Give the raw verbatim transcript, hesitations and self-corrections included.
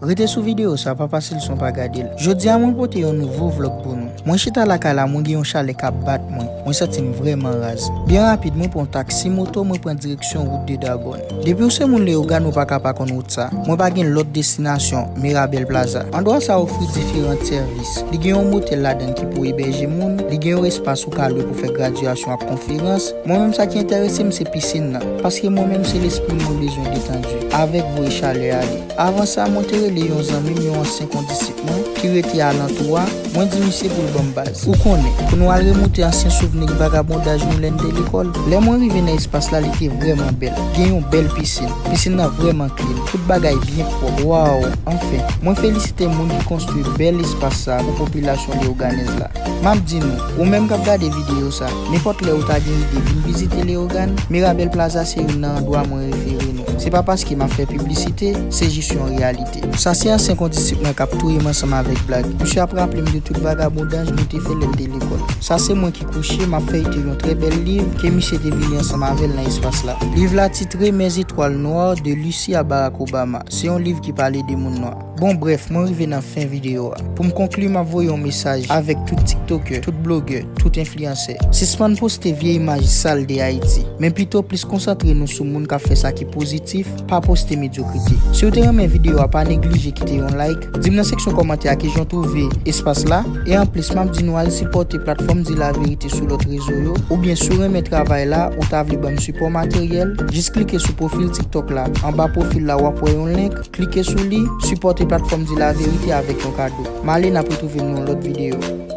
Rete sou videyo sa, pa pase l san w pa gade l. Jodi a mwen pote yon nouvo vlog pou nou. Mwen chita lakay la, mwen gen yon chalè k ap bat mwen. Mwen santi m vrèman raz. Byen rapid, mwen pran yon taksi moto, mwen pran direksyon wout de Dabòn. Depi w se moun Leyogàn, ou pa ka pa konn wout sa. Mwen pa gen lòt destinasyon, Mirabel Plaza. Andwa sa ofri diferan sèvis. Li gen yon motèl ladan l ki pou ebèje moun, li gen yon espas ou ka lwe pou fè gradyasyon ak konferans. Mwen menm, sa ki enterese m se pisin nan, paske mwen menm se lespri m, mwen bezwen detandi avèk voye chalè ale. Avan sa, mwen te rele yon zanmi m, yon ansyen kondisip mwen, ki rete alantou a, mwen di misye pou l ban m baz. Ou konnen, pou nou al remonte ansyen souvni vagabondaj nou lè n te lekòl. Lè mwen rive nan espas la, li te vrèman bèl. Gen yon bèl pisin. Pisin nan vrèman klin. Tout bagay byen pwòp. Waw! Anfen, mwen felisite moun ki konstwi bèl espas sa pou popilasyon leyoganèz la. M ap di nou, ou menm k ap gade videyo sa, nenpòt lè ou ta gen ide vin vizite Leyogàn, Mirabel Plaza se youn nan andwa mwen refere nou. Se pa paske m ap fè piblisite, se jis yon reyalite. Sa se ansyen kondisip mwen k ap touye m ansanm avèk blag. Misye ap raple m de tout vagabondaj nou te fè lè n te lekòl. Sa se mwen ki kouche, m ap feyte yon trè bèl liv ke misye te vini ansanm avè l nan espas la. Liv la titre Mes étoiles noires de Lucie à Barack Obama. Se yon liv ki pale de moun nwa. Bon, brèf, mwen rive nan fen videyo a. Pou m konkli, m ap voye yon mesaj avèk tout tiktokè, tout blogè, tout enfliyansè. Sispann poste vye imaj sal de Ayiti, men pito plis konsantre nou sou moun k ap fè sa ki pozitif, pa poste medyokrite. Si w te renmen videyo a, pa neglije kite yon like, di m nan seksyon kòmantè a kijan w twouve espas la, e anplis, m ap di nou al sipòte platfòm Di Laverite sou lòt rezo yo, oubyen si w renmen travay la, ou ta vle ban m sipò materyèl, jis klike sou pwofil TikTok la. Anba pwofil la, w ap wè yon link, klike sou li, sipòte platfòm Di Laverite avèk yon kado. M ale, n ap retwouve m nan yon lòt videyo.